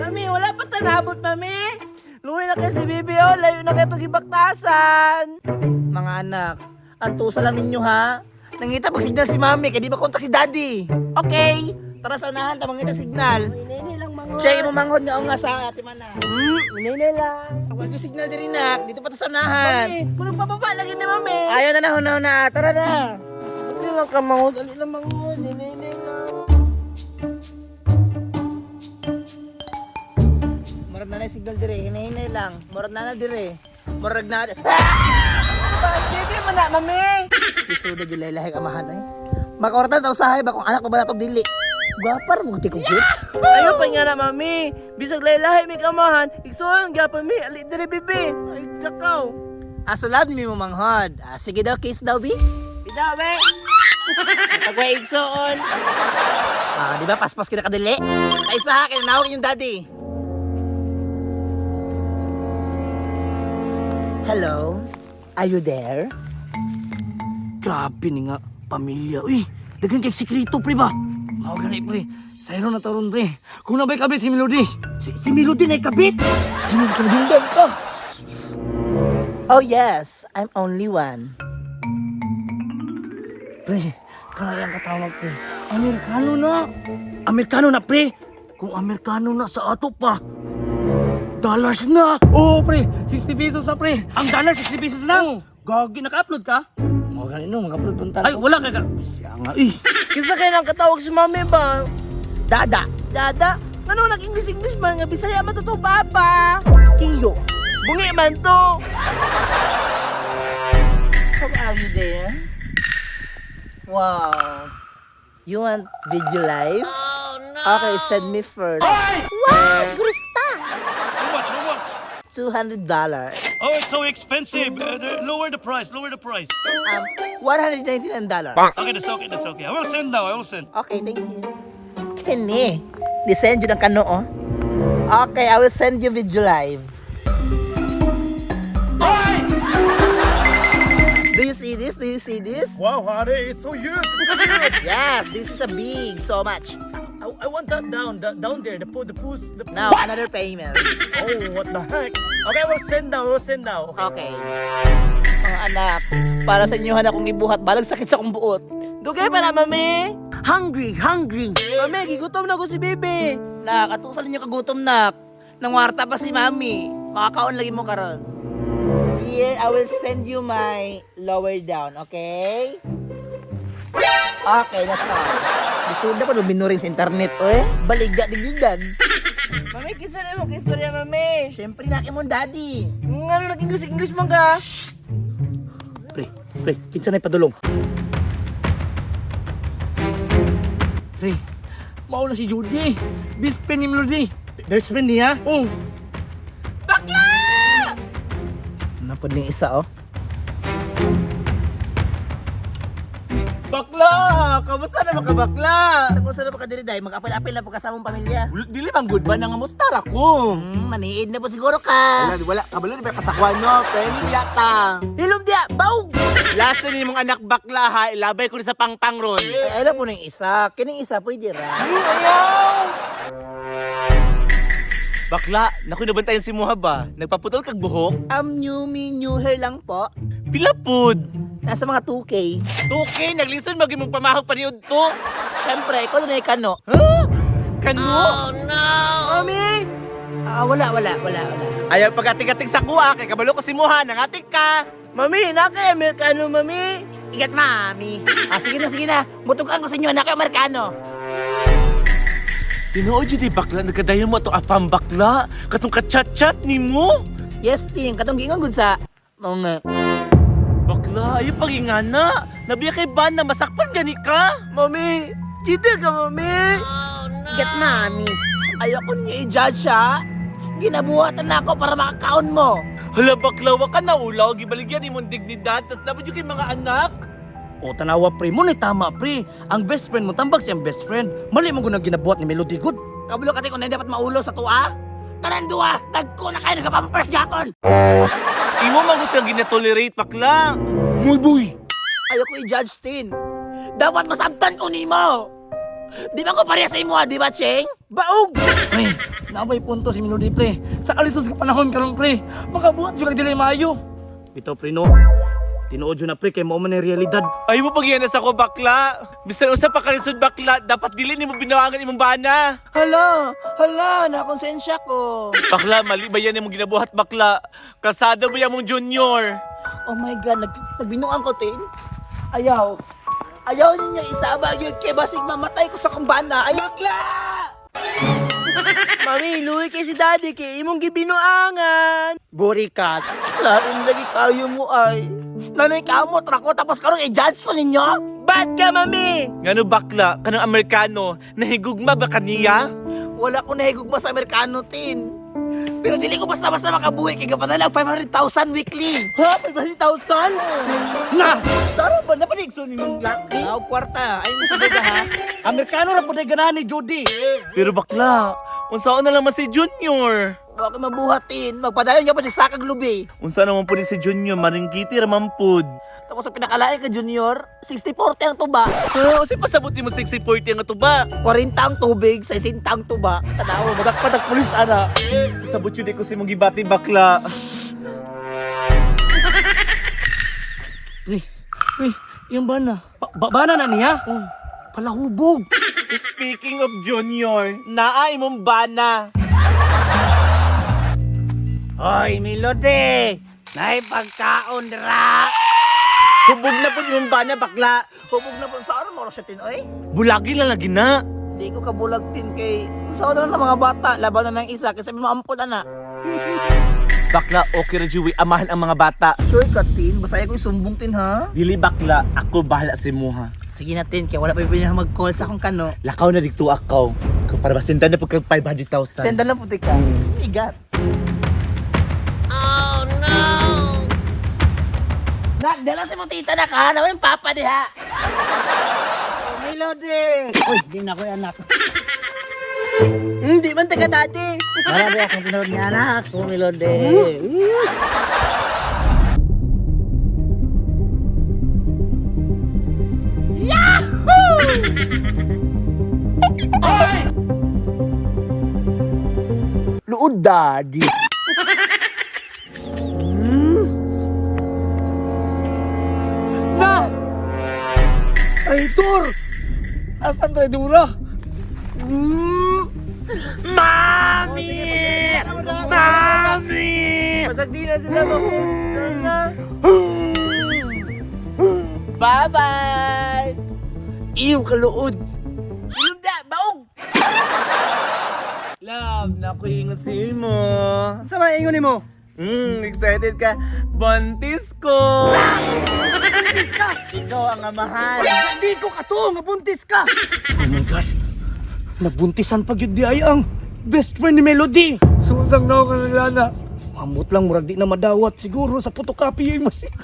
Mami, wala pa tanabot, mami. Luwi na kay si Bibi, oh. Layo na kayo itong ibaktasan. Mga anak, antusa lang ninyo ha. Nangita pag signal si mami, kaya di ba kontak si daddy? Okay. Tara sa unahan, tamang ngita signal. Inay lang mga. Siya imo manghod nga nga sa ate mana. Inay lang. Huwag yung signal diri nak, dito pa to sa unahan. Mami, kung pababa lagi ni mami. Ayaw na na, hunaw na. Tara na. Dali lang ka manghod, dali lang manghod. Inay lang. Murag na na yung signal dire, hinay-hinay lang. Murag na na dire. Murag na. Bibi man na, mami. Isuda yung laylahi amahan ay. Makaortan ta usahay ba kung anak ko ba natog dili. Gwapar mo ti kog cute. Ayaw pa nga na, mami. Bisag laylahi mi kamahan, igsuon gyapon mi. Ali diri bibi. Ay kakaw. Aso love ni mo manghod. Ah, sige daw, kiss daw bi. Bitaw, be. Tagway igsuon. Ah, di ba paspas kita kadili? Ay sa akin, nawag yung daddy. Hello? Are you there? Grabe ni nga pamilya. Uy, daghan kay sikreto pre ba? Mao gani pre. Sayro na taron pre. Kung nabay kabit si Melody. Si Melody na kabit. Hinungkadunggan ka. Oh yes, I'm only one. Pre, kanayang katawag pre. Amerikano na. Amerikano na pre. Kung Amerikano na sa ato pa. Dollars na. Oo pre, 60 pesos na pre. Ang dollar 60 pesos na. Oo. Gagi, naka-upload ka? Mao gani no, mag-upload punta. Ay, wala ka ka. Siya nga eh. Kinsa kay nang katawag si mami ba? Dada. Dada, ngano nag-English English man nga Bisaya man to to, papa. Tiyo. Bungi man to. How are you there? Wow. You want video live? Oh no. Okay, send me first. Wow, gusta! How much? How much? $200. Oh, it's so expensive. Lower the price. Lower the price. $199. Okay, that's okay. That's okay. I will send now. I will send. Okay, thank you. Kini. Di-send yun ang kano, oh. Okay, I will send you video live. Do you see this? Do you see this? Wow, honey, it's so huge. It's so huge. Yes, this is a big, so much. I want that down, that down there. The puss, the. Now, another payment. Oh, what the heck? Okay, I will send now. I will send now. Okay. Okay. Mga anak, para sa inyo akong ibuhat, balag sakit sa akong buot. Dugay pa na, mami. Hungry, hungry. Mami, gigutom na ko si bibi. Nak, atusan ninyo kagutom nak. Nangwarta pa si mami. Makakaon lagi mo karon. Here, I will send you my lower down, okay? Okay, that's all. Bisuda pa no binuring sa internet, oy. Baligya digigan. Mami, kinsa na mo istorya, mami? Siyempre na mong daddy. Ngano nag-English English man ka? Pre, pre, kinsa na ipadulong? Pre, mao na si Judy. Best friend ni Melody. Best friend niya? Oh, Napod ning isa, oh. Bakla! Kamusta na mga bakla? Kung saan na pa ka diri day, mag-apil-apil na po kasama mong pamilya. Dili bang good ba nang mustar ako? Maniid na po siguro ka. Wala, wala. Kabalo di ba kasakwan no? Friendly yata. Hilom diya, baog! Last ni mong anak bakla ha, ilabay ko ni sa pangpang ron. Ay, alam po ng isa. Kining isa, pwede ra. Bakla, naku nabantayan si Muha ba? Nagpaputol kag buhok? New me, new hair lang po. Pila pod? Nasa mga 2K. 2K, naglisod magi mong pamahog paniud to. Siyempre, ikaw na yung kano. Kano? Mami! Ah, wala, wala, wala, wala. Ayaw pagating-ating sa kuha, kay kabalo ko si Muha, nangatik ka. Mami, na kay Amerikano, mami. Igat, mami. Ah, sige na, sige na. Mutugan ko sa inyo, anak Amerikano. Tinuod jud bakla, nagkadayon mo ato afam bakla. Katong ka-chat-chat nimo. Yes, ting. Katong gingon gud sa... Mga... Bakla, ayaw pagingana. Nabiya kay ban na masakpan gani ka. Mami, cheater ka, mami. Igat, mami. Ayoko niyo i-judge, ha? Ginabuhatan na ako para makakaon mo. Hala bakla, wa ka naulaw, gibaligyan imong dignidad, tas nabad yung kay mga anak. O tanawa pre, mo ni tama pre. Ang best friend mo tambag siyang best friend. Mali mo gud ginabuhat ni Melody good. Kabulo ka kung na dapat maulo sa tuwa. Tanan duwa, dagko na kayo nagapampers gapon. Imo man gusto ang ginatolerate bakla. Muy boy. Ayoko i-judge, Tin. Dapat masabtan ko nimo. Di ba ko pareha sa imo, ha? Di ba, Cheng? Baog! Pre, Naabay punto si Melody pre. Sa kalisod sa panahon karon pre, makabuhat jud kag dili maayo. Bitaw pre no. Tinuod jud na pre kay mao man ang realidad. Ay mo pagyanas ako bakla. Bisan usa pa kalisod bakla, dapat dili nimo binawangan imong bana. Hala, hala, nakonsensya ko. Bakla, mali ba yan imong ginabuhat bakla? Kasado ba yan mong junior? Oh my God, nagbinuang ko, Tin. Ayaw. Ayaw ninyo isaba yun kay basig mamatay ko sa kumbana. Ay, bakla! Mami, luwi kay si daddy kay imong gibinuangan. Burikat, lain lagi kayo mo ay. Nanay kamot ra ko tapos karon i-judge ko ninyo? Bad ka, mami! Ngano bakla, kanang Amerikano, nahigugma ba kaniya? Wala ko nahigugma sa Amerikano, Tin. Pero dili ko basta-basta makabuhi kay gapadala og 500,000 weekly. Ha? 500,000? Na! Tara ba? Napanigso ni mong laki? Aw, kwarta. Ay, nasubuga ha. Amerikano ra pud ay ganahan ni Jody. Pero bakla, unsaon na lang man si Junior? Wa ko mabuhatin. Magpadayon ka pa siya sakag lubi. Unsa naman po ni si Junior, maringgiti ra man pud. Tapos sa pinakalain ka, Junior, 60-40 ang tuba. Ha, unsay pasabot nimo 60-40 ang tuba? 40 ang tubig, 60 ang tuba. Tanaw, madakpat ang pulis ana. Pasabot yun ko sa imong gibati bakla. Pre, pre, yung bana. Bana na niya? Oh, palahubog. Speaking of Junior, naa imong bana. Hoy, Melody! Nay pagkaon dra! Hubog na pud imong bana bakla. Hubog na po. Saan mo siya, Tin, oy? Bulagi lang lagi na. Di ko kabulag, Tin, kay... Saan na lang mga bata? Laban na ng isa kasi may maampon na na. Bakla, okay ra Jiwi, amahan ang mga bata. Sure ka, Tin. Basta ko isumbong, Tin, ha? Dili bakla, ako bahala sa imuha. Sige na, Tin. Kaya wala pa yung mag-call sa akong kano. Lakaw na dito akaw. Ikaw para basindan na pud kag 500,000. Senda lang puti ka. Igat. Oh, no! Nak, dala si mo tita na ka. Naman yung papa diha. Melody! Uy, di na ko anak. Hindi man taga daddy. Marami akong tinuod ni anak ko, Melody. Luod, daddy. Na! Traitor! Asan traidora? Mami! Mami! Masagdi na sila mapunta. Bye-bye! Iyo kaluod. Ilumda, baog! Love, naku ingon si imo. Sa mga ingon nimo? Excited ka? Buntis ko! Buntis ka! Ikaw ang amahan. Di ko kato nga buntis ka. Oh my gosh. Nabuntisan pa gyud di ay ang best friend ni Melody. Susang na ako lana. Amot lang murag di na madawat siguro sa photocopy yung machine.